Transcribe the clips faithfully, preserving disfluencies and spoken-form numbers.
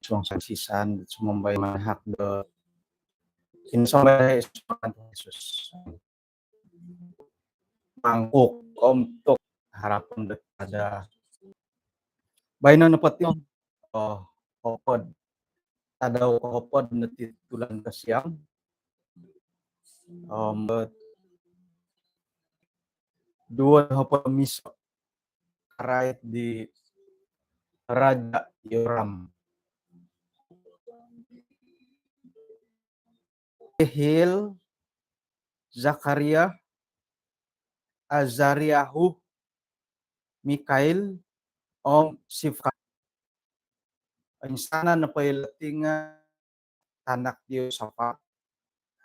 suang sisisan, sumambayang manahak do, sumambayang Yesus. Mangkuk om tok harapan daripada baino nopo ti, oh, hopod. Tadau hopod no ti tulan kasiam. Om, duo hopod miso karait di Raja Yoram. Yehiel, Zakaria, Azariahu, Mikael, om Sifka. Insanan nopo ilo ti nga tanak di Yosafat,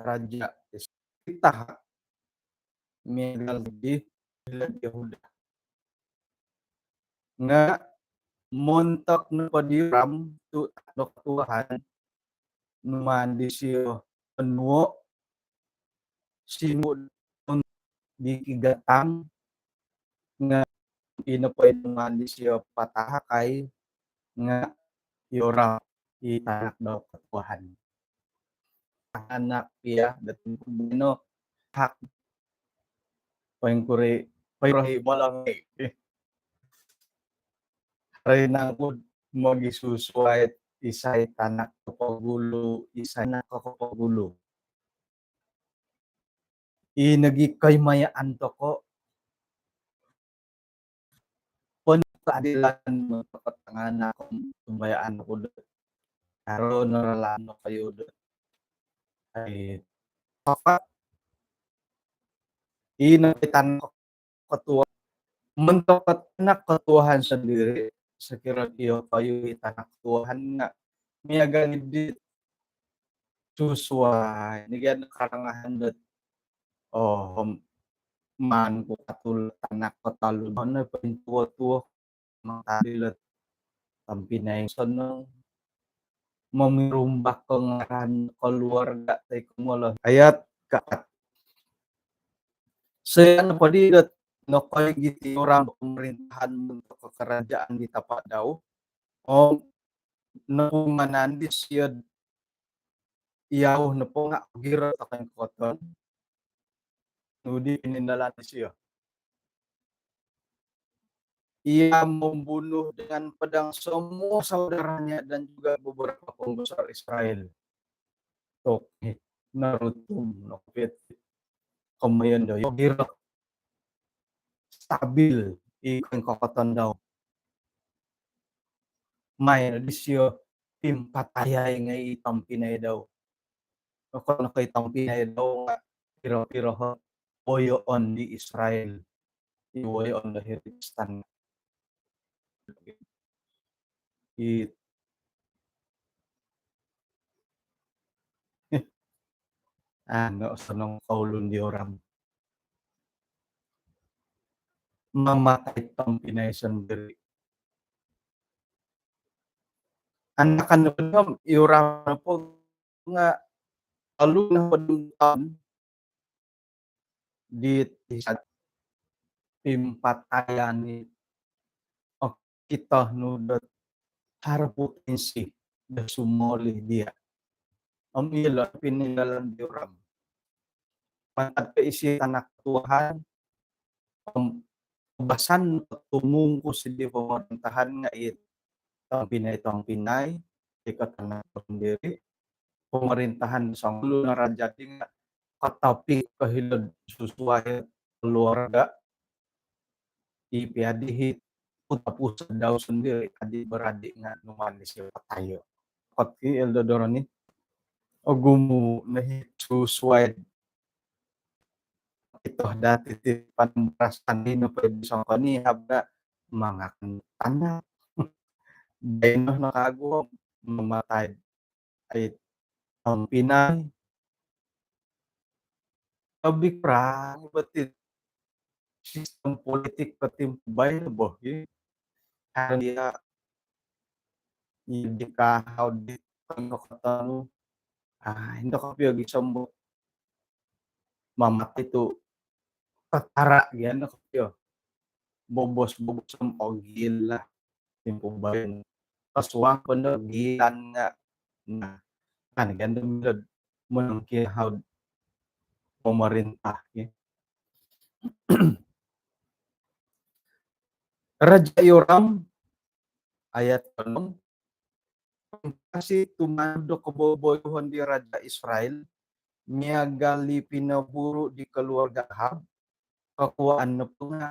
raja di Israel, miagal di Yehuda. Nga montok nopo di Yoram tu tadau kotuahan, numaan disio onuo, sinuo di kigatang, nga ino po i numaan disio patahakai, nga Yoram i tanak dau kotuahan. Tanak pia dati no hak poingkuri, poingkuri bolong. Hari nangku mogisusuai isai tanak kopogulu, isai tanak kopogulu. I nogi koimayaan toko pon keadilan montok tanganak, sumambayang oku do haro no ralan no kayu do. Ai, apa? I nogi tanak kotua, montok tanak kotuahan sendiri, sokiro iyo kayu i tanak kotuahan nga miagal di susuai. Ini kan karangahan dot, oh, maan ku katul tanak kotolu, mana paling tua-tua, mang tadi lot tompinai sonong, mamirumbak ko ngaran keluarga tai kumolo. Ayat kaapat. Saya nopo di dot nokoigit i Yoram pemerintahan montok kerajaan di tapa dau. Om nokumanan disio, iyau nopo nga giro tokou koton. Nunu di pinindalan disio? Ia membunuh dengan pedang semua saudaranya dan juga beberapa pembesar Israel. Tok, narutum no kopio ti. Komoyon do giro stabil i koingkokoton dau. Main disio pimpatayai ngai i tompinai dau. Okon ko i tompinai dau nga piro-piro o woyoon di Israel. I woyoon do hiri Kristen. I, ano, sonong kaulun di Yoram. Mamatai tompinai sendiri. Anakan nopo di Yoram nopo nga tolu nohopod taun di tisat pimpatayai ni, okito nu dot haro potensi do sumoli dia. Om ilo pinindalan di Yoram. Mantad ko isi tanak tuahan, om basan tumungkus di pemerintahan nga i tompinai-tompinai, i katanak sendiri, pemerintahan songulun raja di nga katapi ko hilo'd susuai keluarga. I pia di i puta pusat dau sendiri, adik-beradik nga numaan disio patayo. Kot ki Elder Doroni, ogumu no i susuai. Okito dati ti panampasan di nopo di songkoni haba mangakan tanak. Baino no kagu mamatai ai tompinai. Lebih kurang berarti sistem politik ko timpu baino boh, ya. Haro dia, ya, di kahau di koingkokoton. Ah, indo kopio gisom bo. Mamatai tu katara gia no kopio. Bobos-bobos om ogil lah. Timpu baino. Pasuang po no gilan nga. Nah, kan kan do milo monongkihaud pemerintah, ya. Raja Yoram, ayat onom, kasi tumanud do koboboyuhon di Raja Israel, miagal i pinoburu di keluarga Ahab, kokuaan nopo nga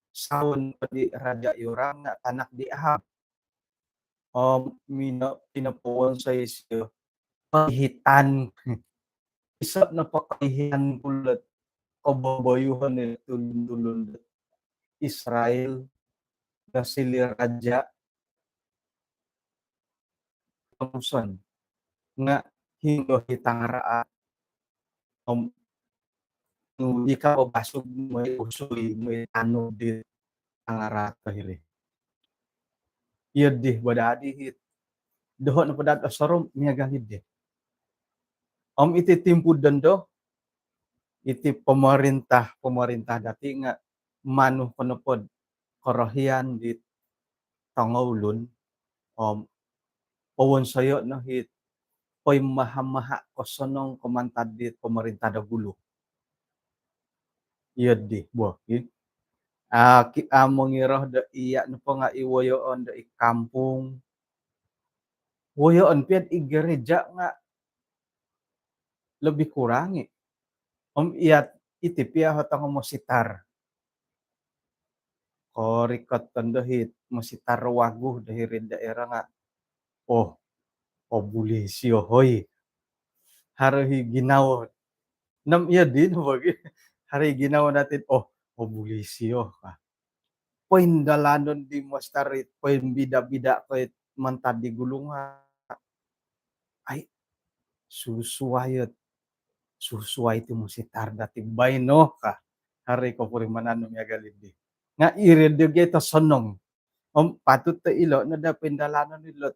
sawo nopo di Raja Yoram nga tanak di Ahab. Om mino-, pinopowonsoi isio koihitan. Iso nopo koihitan ku lo dot koboboyuhon di tulun-tulun dot Israel, nosiliu raja, Samson, nga hinggo i tangaraat. Om nu di ka babasug moi usui, moi tanud di tangaraat ko hiri. Iyo di bo dadi hiti. Doho nopo dot osorou miagal i di. Om iti timpu dondo, iti pemerintah-pemerintah dati nga manu ko nopo do korohian di tongoulun, om powonsoyo no hiti poimaha-maha kosonong ko mantad di pemerintah do gulu. Iyo di bo, ki. Ah, ki, ah, mongiro do iya nopo nga i woyoon do i kampung. Woyoon pia do i gereja nga lebih kurang i. Om iya iti pia ho tongo mositar. Korikot tondo hiti mositar wagu do hiri daerah nga. Oh, oh, buli sio hoi. Haro i ginawo. Nam iya di no bagi. Haro i ginawo dati, oh, oh, buli sio ka. Poindalanon di mositar it, poimbida-bida ko it mantad di gulu nga. Ai, susuai it, susuai ti mositar dati baino ka. Haro i kopurimanan nu miagal i di. Nga iri di gia tosonong. Om patut do ilo no do poindalanon ilo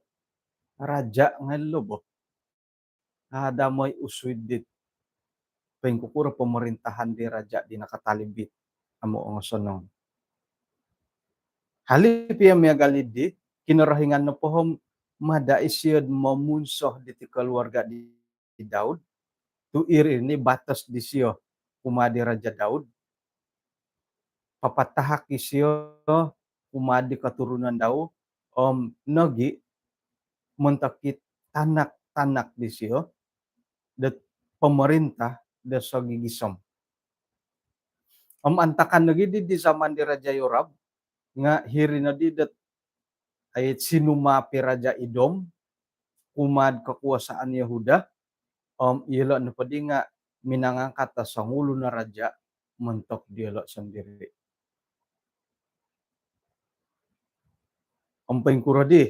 raja ngai lo bo. Ada moi usui dit poingkukuro pemerintahan di raja di nakatalib it amu ongosonong. Hali pia miagal i di, Kinorohingan nopo om mada isio do momunso diti keluarga di Daud. Tu iri ni batos disio kumaa di Raja Daud. Papatahak isio kumaa di keturunan dau, om nogi montok i tanak-tanak disio dot pemerintah do sogigisom. Om antakan nogi di, di zaman di Raja Yoram, nga hiri no di dot ai sinumap i Raja Edom kumaa do kekuasaan Yehuda, om iyolo nopo di nga minangangkat do songulun o raja montok diolo sondiri. Om poingkuro di?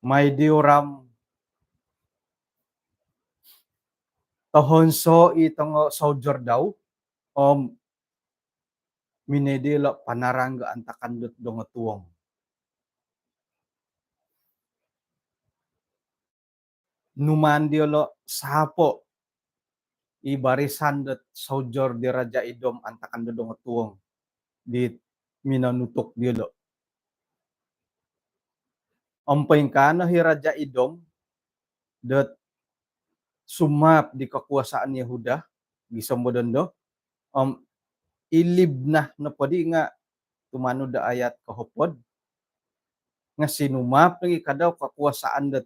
Mai di Yoram tohonso i tongo soldier dau, om minoi diolo panarang do antakan dot dongotuong. Numaan diolo sapo i barisan dot soldier di Raja Edom antakan do dongotuong dit minonutuk diolo. Om poingkaa no i Raja Edom dot sumap di kekuasaan Yehuda, gisom bo dondo, om i Libnah nopo di nga tumanud do ayat kohopod, nga sinumap nogi kadau kekuasaan dot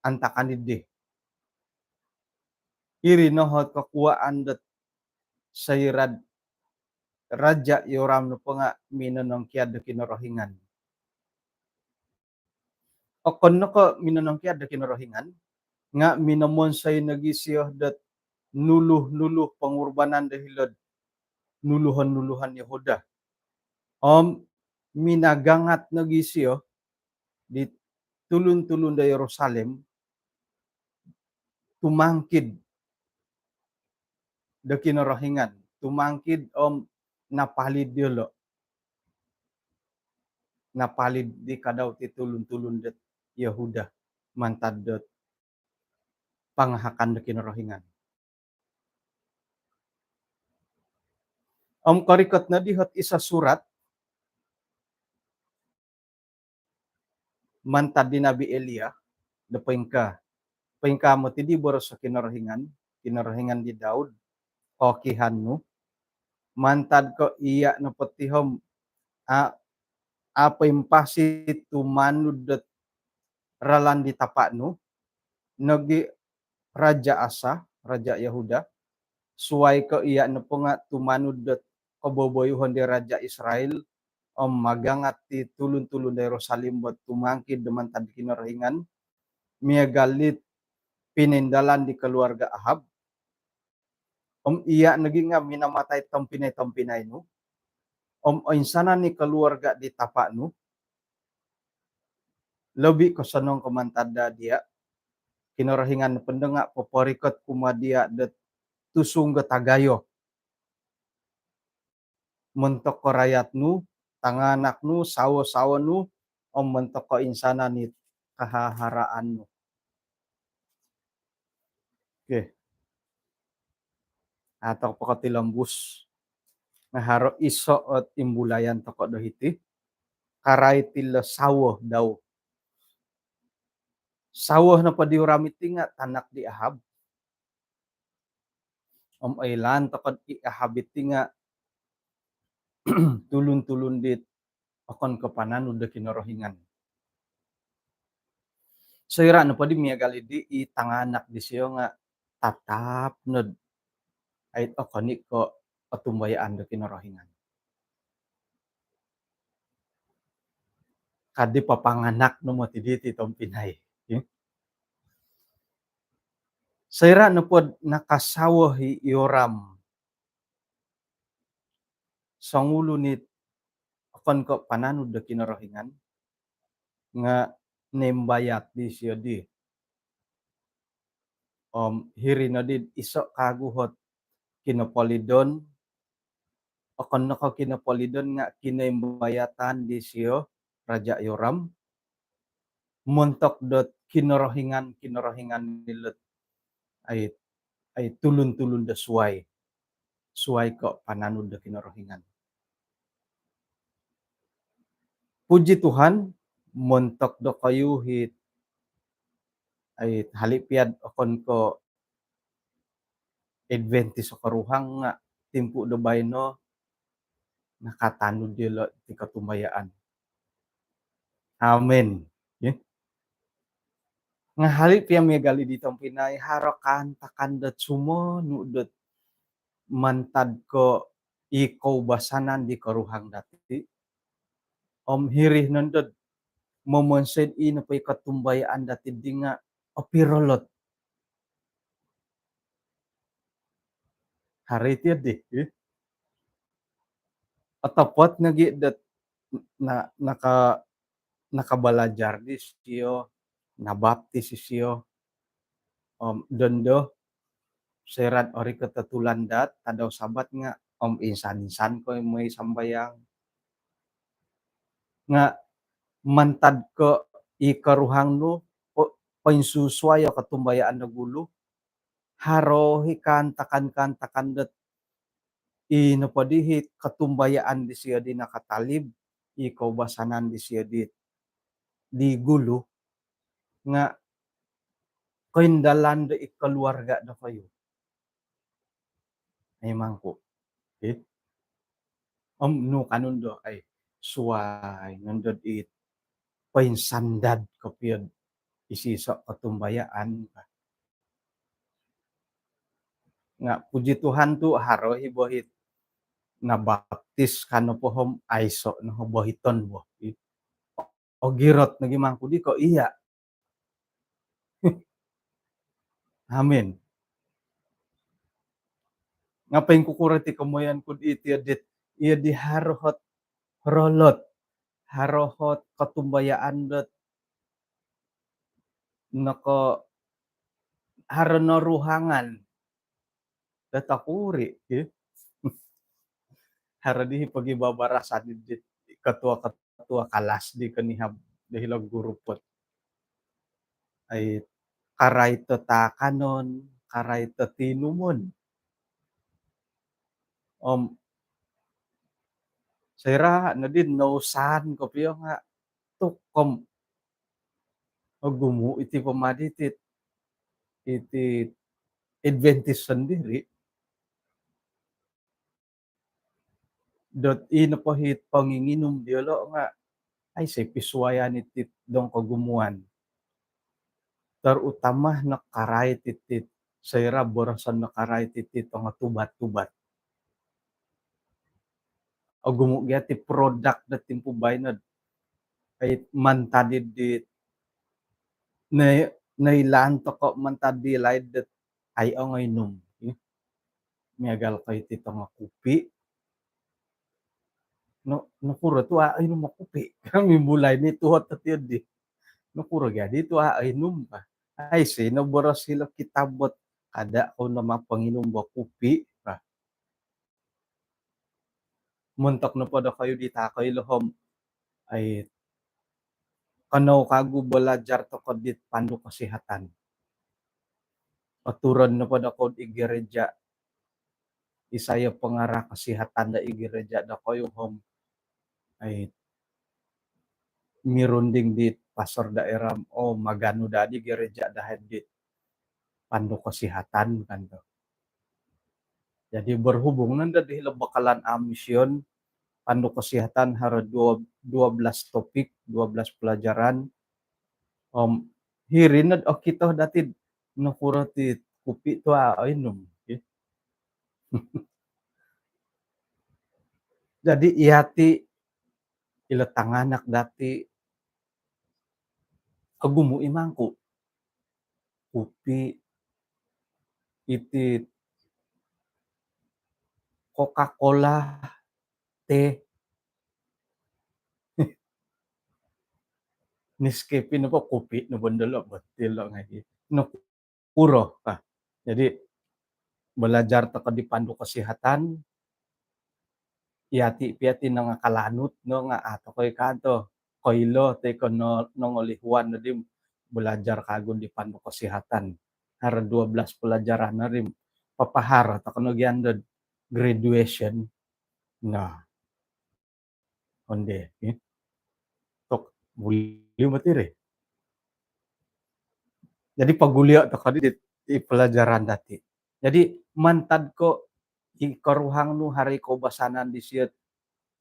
antakan i di. Iri no ot kokuaan dot soira do Raja Yoram nopo nga minonongkiad do Kinorohingan. Okon no ko minonongkiad do Kinorohingan, nga minomonsoi nogi sio dot nuluh-nuluh pengurbanan do hilo do nuluhon-nuluhon Yehuda. Om minagangat nogi sio di tulun-tulun do Yerusalem tumangkid do Kinorohingan, tumangkid om napalid diolo. Napalid di kadau ti tulun-tulun dot Yehuda mantad dot pangahakan do Kinorohingan. Om korikot nodi hot iso surat mantad di Nabi Elia, do poingkaa, poingkaa moti di boros Kinorohingan, Kinorohingan di Daud, kokihan nu, mantad ko iya nopo ti om a, a poimpasi tumanud dot ralan di tapa nu, nogi Raja Asa, raja Yahuda, suai ko iya nopo nga tumanud dot koboboyuhon di raja Israel, om magangat ti tulun-tulun do Yerusalem bo tumangkid do mantad Kinorohingan, miagal dit pinindalan di keluarga Ahab. Om iya nogi nga minamatai tompinai-tompinai nu. Om oinsanan i keluarga di tapa nu, lobi kosonong ko mantad daa dia. Kinorohingan nopo nga poporikot kumaa dia dot tusung do tagayo montok ko rayat nu, tanganak nu, sawo-sawo nu, om montok ko insanan it kahaharaan nu. Okey. Atau pokotilombus. Nah, haro iso ot imbulayan toko do hiti. Karai tilo sawo dau. Sawo nopo di Yoram iti nga tanak di Ahab. Om oilaan toko di Ahab iti nga tulun-tulun dit okon ko pananud do Kinorohingan. Soira nopo di miagal di i tanganak disio nga tatap nod ait okon i ko otumbayaan do Kinorohingan. Kadi papanganak no moti diti tompinai. Soira nopo nakasawo i Yoram songulun it okon ko pananud do Kinorohingan nga nimbayat disio di. Om hiri nodi iso kagu ot kinopolidon, okon no ko kinopolidon nga kinoimbayatan disio Raja Yoram montok dot kinorohingan-kinorohingan nilo it ai, ai tulun-tulun do suai, suai ko pananud do Kinorohingan. Puji Tuhan, montok dokoyu it ai hali pia dot okon ko Adventist o koruhang nga timpu do baino nakatanud diolo ti kotumbayaan. Amin. Ya. Nga hali pia miagal di tompinai, haro kaantakan dot sumonu dot mantad ko i koubasanan di koruhang dati. Om hiri nondo dot momonsoi i nopo i kotumbayaan dati di nga opirolot. Haro iti di, eh. Otopot nogi dot na, naka, nakabalajar disio, nabaptis isio, om dondo soira dot orikot o tulandaat, tadau Sabat nga om insan-insan ko mooi sambayang. Nga mantad ko i koruhang nu po, poinsusuai o kotumbayaan do gulu, haro i kaantakan-kaantakan dot i nopo di i kotumbayaan disio di nakatalib, i koubasanan disio di, di gulu nga koindalan do i keluarga dokoyu. Ai mangku. Eh? Om nu ka nondo ai suai nondo it poinsandad kopio dot isoiso kotumbayaan ka. Nga puji Tuhan tu haro i bo it nabaptis ka nopo om aiso no bohiton bo. Ogirot nogi mangku di ko iya. Amin. Nga poingkukuro ti komoyon ku diti, iyo di, iyo di haro ot rolot, haro ot kotumbayaan dot noko haro noruhangan dot tokuri, ki. Haro di pogibabarasan di ketua-ketua kalas di konihab do hilo grup ot ai karait do taakanon, karait do tinumon. Om Soira' noddi nousan kopio nga' tokom ogumu' iti pomadi iti, iti Adventist sondiri'. Dot ii nopo hit ponginginum diyolo' nga' aiso' pisuwayan iti dong kogumuan. Terutama nakarait iti, soira' boroson nakarait iti tongo tubat-tubat. Ogumu' gia ti produk do timpu baino. Ai mantad di, di, ne, noilaan toko' mantad di laid dot ai ongoinum. Miagal ko iti tongo kupi'. No, nokuro tu' a' oinum o kupi'? Mimbulai ni tuhot dot iyo di. Nokuro gia di tu' a' oinum ka. Aiso' no boros hilo kitab dot kada' kou no maponginum bo kupi' ka. Montok nopo dokoyu di taakoi lohom, ai, kanou kagu balajar toko' dit pandu kesihatan. Oturon nopo dokoyu di gereja, isai o pengarah kesihatan do i gereja dokoyu hom, ai, mirunding di pastor daerah, oh, maganu daa di gereja dahai di pandu kesihatan kan tu. Jadi berhubung nondo di hilo bekalan mission, pandu kesihatan haro dua, dua belas topik, dua belas pelajaran. Om hiri nod okito dati nokuro ti kupi' tu' a' oinum. Jadi iyati' ilo tanganak dati' ogumu' i mangku'. Kupi', iti Coca-Cola, teh. Nescafe nopo kupi' no bondolo' botilo' ngai'. Nokuro ka. Jadi balajar toko' di pandu kesihatan, iyati' piya ti nangakalanut no nga' a' toko' i kanto koilo toi ko' no, nongolihuan noddi balajar kagu di pandu kesihatan. Haro dua belas pelajaran nori papaharo toko' no gia do graduation. Nah. Onde, eh. Tok, buli mati re. Jadi pogulio' toko' di, di pelajaran dati'. Jadi mantad ko' i koruhang nu haro i koubasanan disio,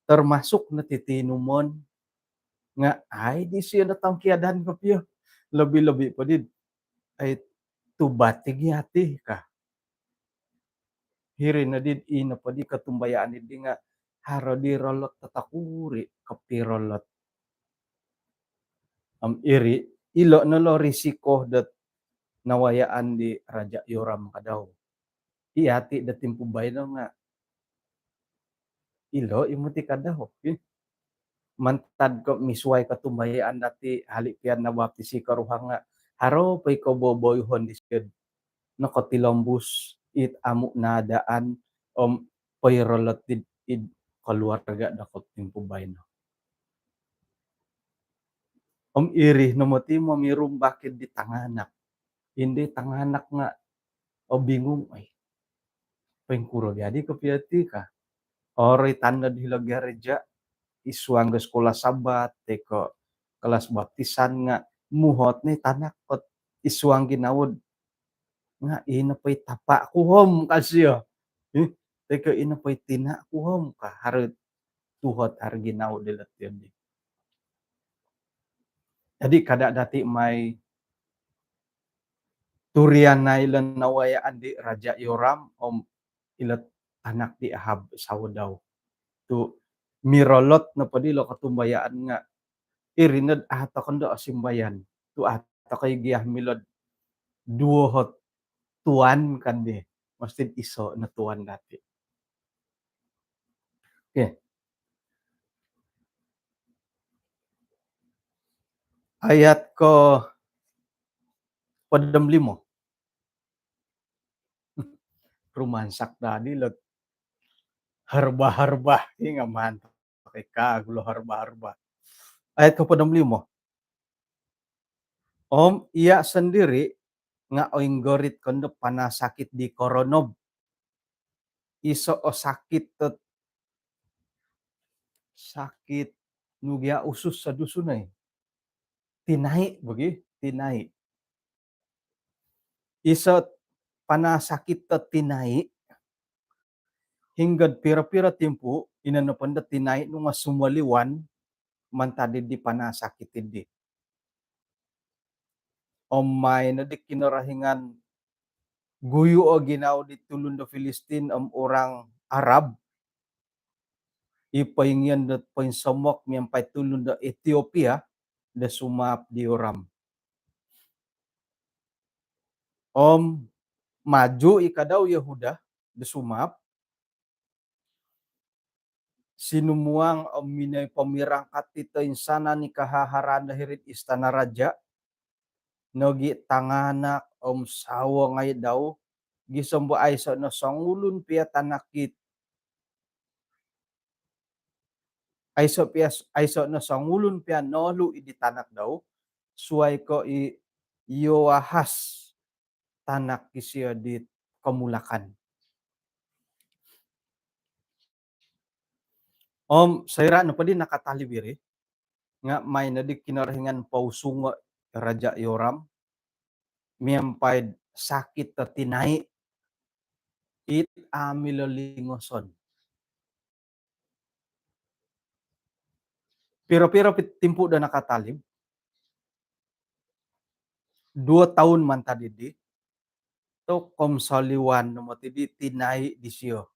termasuk no ti tinumon nga' ai disio no tongkiadan kopio. Lobi-lobi po di, ai, tubat i gia ti ka. Hiri noddi, ino poddi kotumbayaan iddi nga' haro di rolot totokuri' kopirolot. Om iri, ilo' no lo risiko dot nawayaan di Raja' Yoram kadau. Iyati' do timpu baino nga' ilo' i moti kadau, ih. Mantad ko' misuwai kotumbayaan dati', hali' piya nabaptis i koruhang nga' haro po i koboboyuhon disio'd nokotilombus it amu' naadaan om poirolot id, id koluarga' doko' timpu baino. Om iri no moti momirumbak id di tanganak. Indi tanganak nga' obingung, oi. Poingkuro jadi kopio ti ka. Oroitan nod hilo' gereja', id suang do sekolah Sabat, toi ko' kelas baptisan nga' muhot ni tanak kot id suang ginawo'd. Nga' ino po i tapa' ku om ka sio. Ih, toi ko' ino po i tina' ku om ka. Haro tuhot, haro ginawo dilo' ti oddi. Jadi kada' dati' mai turianai ilo' nawayaan di Raja' Yoram om ilo' tanak di Ahab sawo dau. Tu' mirolot nopo dilo' kotumbayaan nga' iri nod a' toko' ndo osimbayan. Tu' a' toko' i gia milo'd duwo ot tuan kan di. Mosti'd iso' no tuan dati'. Okey. Ayat kohopod om limo. Rumansak dadi lo herba-herba, ingaman. Okey, kagu lo herba-herba. Ayat kohopod om limo. Om iya' sondiri' nga' oinggorit kondo panasakit di koronob. Iso' o sakit dot sakit, nu gia usus sa Dusun ai. Tinai bagi, tinai. Iso panasakit do tinai, hinggo'd piro-piro timpu, ino nopo do tinai nu nga sumoliwan mantad di panasakit di. Om maai no di Kinorohingan guyu o ginawo di tulun do Filistin om orang Arab, i poingion do poinsomok miampai tulun do Ethiopia do sumaap di Yoram. Om maju i kadau Yehuda do sumaap, sinumuang om minoi pomirangkat i toinsanan i kahaharaan do hiri'd istana raja, nogi tanganak om sawo ngai dau, gisom bo aiso no songulun pia tanak it, aiso pia, aiso no songulun pia noolu i di tanak dau, suai ko i Yoahas tanak isio di komulakan. Om soira nopo di nakatalib iri, nga maai no di Kinorohingan pousungo Raja Yoram miampai sakit do tinai it amu milo lingoson. Piro-piro pi-, timpu do nakatalib, duo toun mantad di, tu kom soliwan no moti di tinai disio.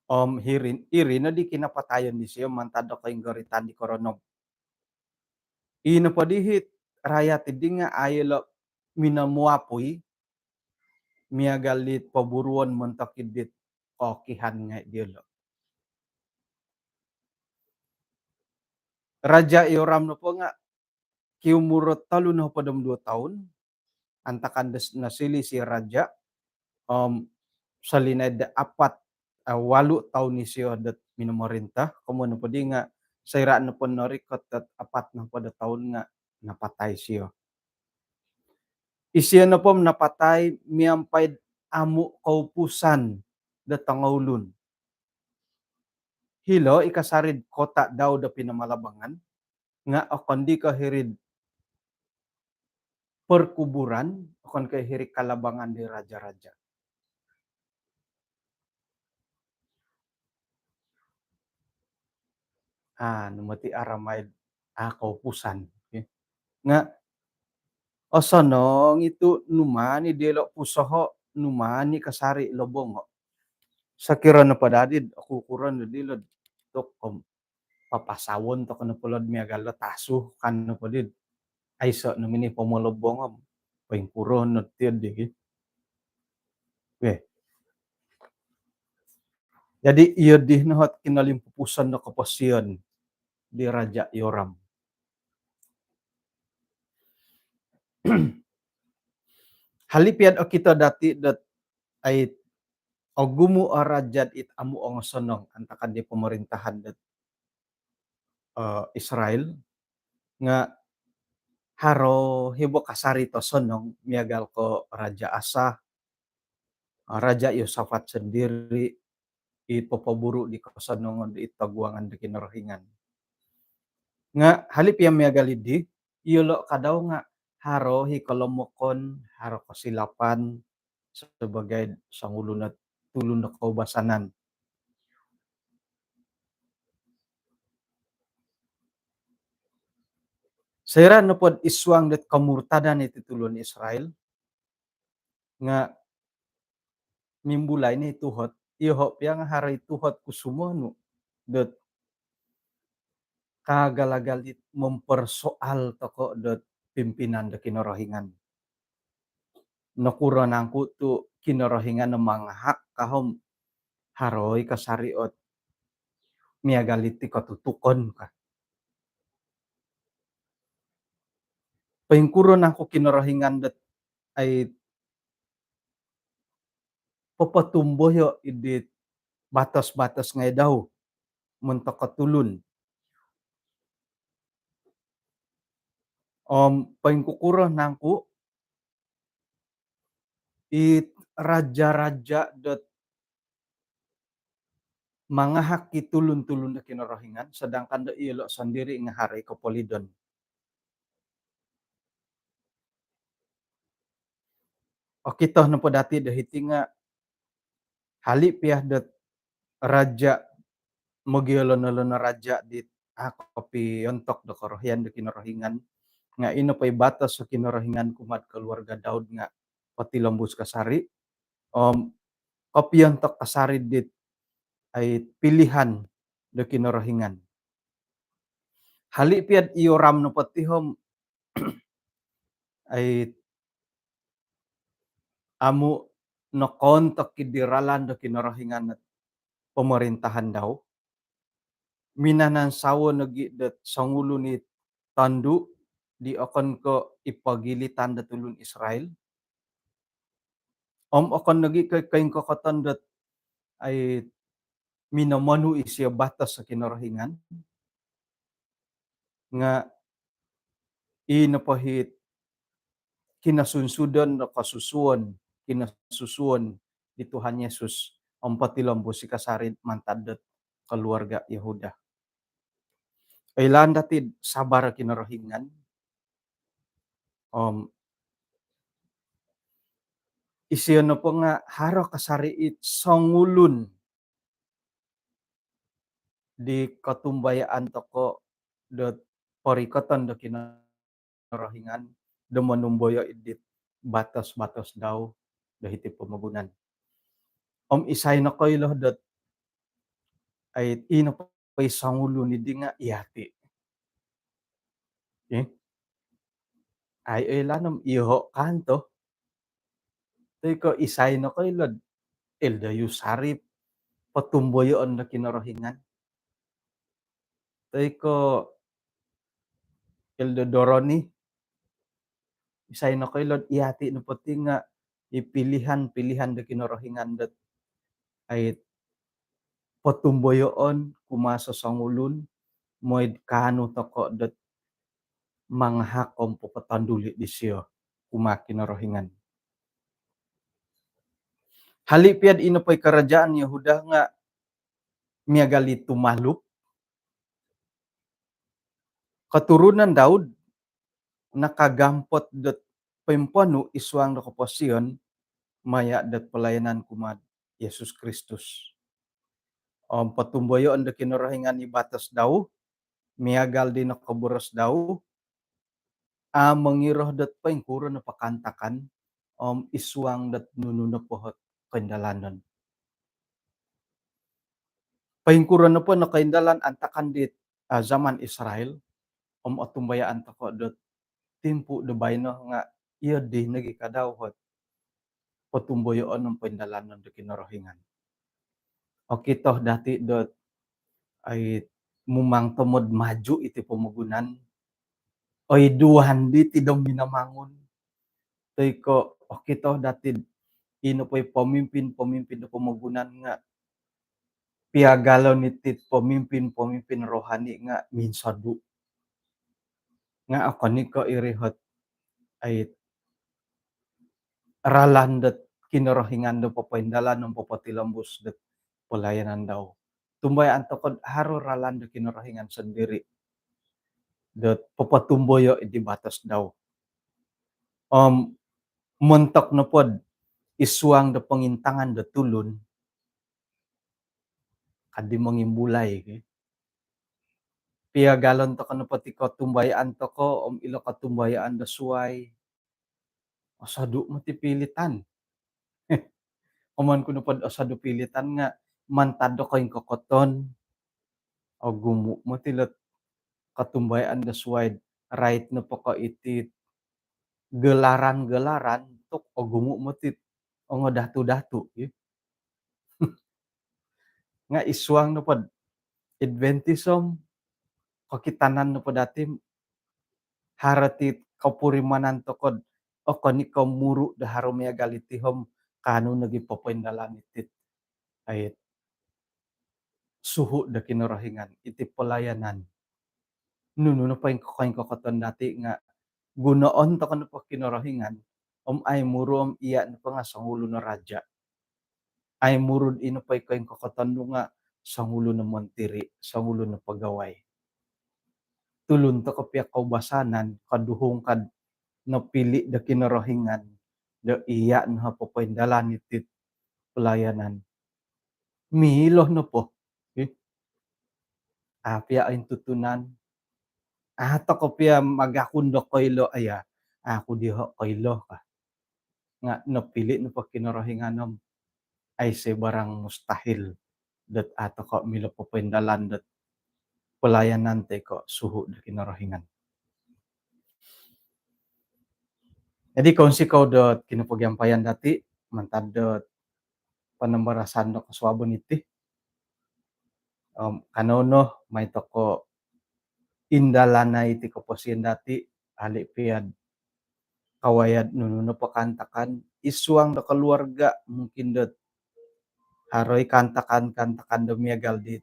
Om hiri, iri no di kinapatayon disio mantad do koinggoritan di koronob. Ino po di it rayat di nga au yolo minomuapui miagal dit poburuon montok dit kookihan ngai diolo. Raja Yoram nopo nga kiumur tolu nohopod om duo toun antakan do nosiliu isio raja, om solinaid do apat, eh, walu toun isio dot minomorinta. Komoyon nopo di nga soira nopo norikot dot apat nohopod do toun nga napatai isio. Isio nopo napatai miampai amu koupusan do tongoulun. Hilo i kasari'd kota dau do pinamalabangan, nga okon di ko hiri'd perkuburan, okon ko hiri kalabangan di raja-raja. Ah, nu moti aramai, ah, koupusan. Okey. Nga osonong i tu numaan i diolo pusoho, numaan i kasari lobongo. Sokiro nopo dadi, oku kuron dadi lo tokom papasawon toko nopo lo miagal do tasu kan nopo di. Aiso no mini pomolobong om poingkuro no tiod di. Okey. Jadi iyo di no ot kinolimpupuson do koposion di Raja Yoram. Hali piad okito dati dot ai ogumu o raja dit amu ongosonong antakan di pomorintahan dot, eh, Israel, nga haro hibo kasari tosonong miagal ko Raja Asa, eh, Raja Yosafat sondiri, i popoburu di kosonongon di toguangan di Kinorohingan. Nga hali pia miagal di, iyolo kadau nga haro hi kolomokon, haro kosilapan, sebagai songulun o tulun do koubasanan. Soira nopo id suang dot komurtadan iti tulun Israel, nga mimbulai no i tuhot, iyoho pia nga haro i tuhot ku sumonu dot kaagal-agal dit mempersoal toko dot pimpinan do Kinorohingan. Nokuro nangku tu Kinorohingan no mangahak ka om haro i kasari ot miagal iti kotutukon ka. Poingkuro nangku Kinorohingan dot ai popotumboyo id dit batos-batos ngai dau montok ko tulun. Om poingkukuro nangku it raja-raja dot mangahak i tulun-tulun do Kinorohingan, sedangkan do iyolo' sondiri' nga' haro i kopolidon. Okito nopo dati' do hiti nga' hali' piya dot raja', mogiolon-olon o raja' dit a' kopiontok do korohian do Kinorohingan, nga' ino po i batos o Kinorohingan kumaa'd koluarga' Daud nga' potilombus kasari', om kopiontok kasari' dit ai pilihan do Kinorohingan. Hali' piya'd i Yoram nopo ti om ai amu' nokoontok i' di ralan do Kinorohingan ot pomorintahan dau, minanansawo nogi' dot songulun i tondu' di okon ko' i pogilitan do tulun Israel. Om okon nogi' ko' koingkokoton dot ai minomonu' isio batos o Kinorohingan. Nga' i nopo hit kinosunsudon do kosusuon, kinosusuon di Tuhan Yesus om potilombus i' kasari' mantad dot koluarga' Yohuda. Oilaan dati'd sabar o Kinorohingan. Om isio nopo nga' haro kasari' it songulun di kotumbayaan toko' dot porikoton do Kinorohingan do monumboyo' id dit batos-batos dau do hiti pomogunan. Om isai nokoilo dot ai ino po i songulun iddi nga' iyati'. Eh? Ai oilaan om iyoho' kanto. Toi ko' isai nokoilo'd Elder Yusarip potumboyoon do Kinorohingan. Toi ko' Elder Doroni, isai nokoilo'd iyati' nopo ti nga' i pilihan-pilihan do Kinorohingan dot ai potumboyoon kumaa sosongulun, moi'd kaanu toko' dot mangahak om popotonduli' disio kumaa Kinorohingan. Hali' piya'd ino po i karajaan Yohuda nga' miagal i tumalup, koturunan Daud nakagampot dot poimponu' i suang do koposion maya' dot palayanan kumaa'd Yesus Kristus. Om potumboyoon do Kinorohingan i batos dau, miagal di nokoboros dau, a' mongiro dot poingkuro nopo kaantakan om i suang dot nunu nopo ot koindalanon. Poingkuro nopo no koindalan antakan dit, ah, zaman Israel, om otumbayaan toko' dot timpu' do baino nga' iyo di nogi' kadau ot potumboyoon om poindalanon do Kinorohingan. Okito dati' dot ai mumang tomod maju iti pomogunan, oiduan diti do Minamangun. Toi ko' okito dati'd ino po i pemimpin-pemimpin do pomogunan nga' piagalon iti'd pemimpin-pemimpin rohani nga' minsodu'. Nga' okon i' ko' iri ot ai ralan dot Kinorohingan do popoindalan om popotilombus dot palayanan dau. Tumbayaan toko'd haro ralan do Kinorohingan sondiri' dot popotumboyo' id di batos dau. Om montok nopo'd i suang do pongintangan do tulun, kaddi mongimbulai ki. Piagalon toko' nopo ti kotumbayaan toko' om ilo kotumbayaan do suwai, osodu' moti pialitan. Komoyon ku nopo'd osodu' pialitan nga' mantad do koingkokoton, ogumu' moti lo't kotumbayaan do suwai'd rait nopo ko' iti't gelaran-gelaran tu' ogumu' moti't ongo datu-datu' i. Nga' i suang nopo'd Adventism, kokitanan nopo dati' haro ti kopurimanan toko'd okon i' ko' muru' do haro miagal iti om kaanu nogi' popoindalan iti't ai suhu' do Kinorohingan iti palayanan. Nunu nopo i koingkokoton dati' nga' gunoon toko' nopo Kinorohingan om ai muru' om iya' nopo nga' songulun o raja'. Ai muru'd ino po i koingkokoton nu nga' songulun o montiri, songulun o pegawai. Tulun toko pia koubasanan, koduhung kad nopili do Kinorohingan do iya no popoindalan iti pelayanan. Milo nopo. Ih. A pia ointutunan. A toko pia magakun do koilo, aya. Aku diho koilo ka. Nga nopili nopo Kinorohingan om aiso barang mustahil dot a toko milo popoindalan dot pelayanan toi ko suhu do Kinorohingan. Jadi, kounsikou dot kinopogiampayan dati mantad dot panambarasan do kosuabon iti. Om, kanou no, mai toko indalanai iti koposion dati, ali piad kawayad nunu nopo kaantakan, id suang do keluarga, mungkin dot haro i kaantakan-kaantakan do miagal di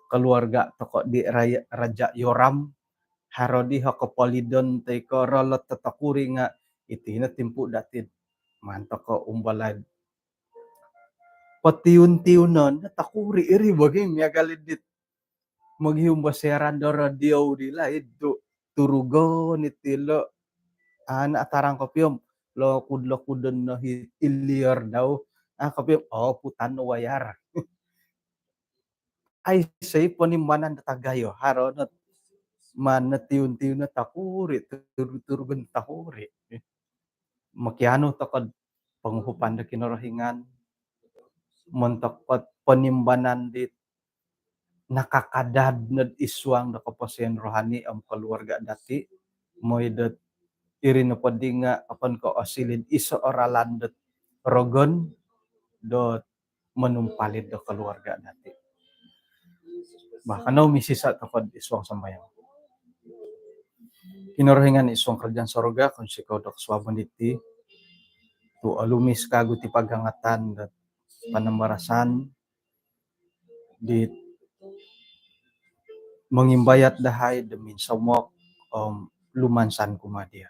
keluarga toko di Raya-, Raja Yoram, haro di ho kopolidon toi ko rolot totokuri nga iti no timpu dati maan toko umbalai potiun-tiunon, tokuri iri bagi miagal dit mogihum bosiaran do radio di laid tu turugon iti lo. Ana atarang kopio om lokud-lokudon no hi ilior dau. Ah, kopio om, oh, putan no wayar. Aiso i ponimbanan do tagayo, haro no maan no tiun-tiun no tokuri, turu-turugon tokuri. Mokianu toko do ponguhupan do Kinorohingan montok dot ponimbanan dit nakakadad nod id suang do koposion rohani om keluarga dati, mooi dot iri nopo di nga okon ko osiliu iso o ralan dot rogon dot monumpalid do keluarga dati. Bah, kanou misiso toko id suang sambayang. Kinorohingan id suang kerajaan sorga, kounsikou do kosuabon diti tu olumis kagu ti pagangatan do panambarasan di mongimbayat dahai do minsomok om lumansan kumaa dia.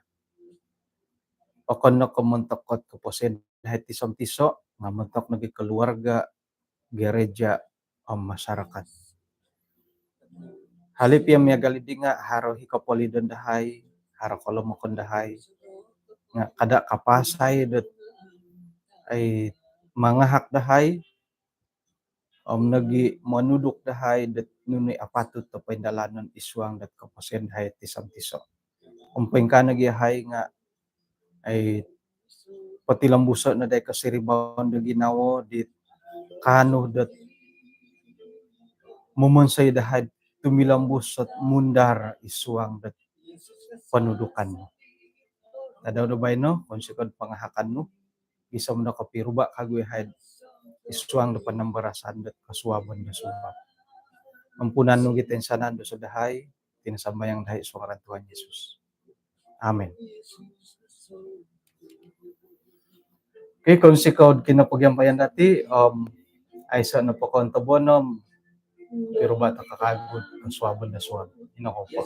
Okon no ko montok dot koposion dahai tiso-tiso, nga montok nogi keluarga, gereja om masyarakat. Hali pia miagal di nga haro hi kopolidon dahai, haro kolomokon dahai, nga kada kapasai dot ai mangahak dahai om nogi monuduk dahai dot nunu i apatut do poindalanon id suang dot koposion dahai tiso-tiso. Om poingkaa nogi yahai nga ai potilombuso no dahai kosiribaon do ginawo di kaanu dot momonsoi dahai tumilombus dot mundar id suang dot ponudukan nu. Tadau do baino, kounsikou do pangahakan nu, gisom do kopiruba kagu yahai id suang do panambarasan dot kosuabon do suab. Ampunan nu gia toinsanan dosa dahai, iti no sambayang dahai id suang ngaran Tuhan Yesus. Amin. Okey, kounsikou do kinopogiampayan dati, om aiso nopo kontobon om piruba toko kagu do kosuabon do suab. Ino kopo.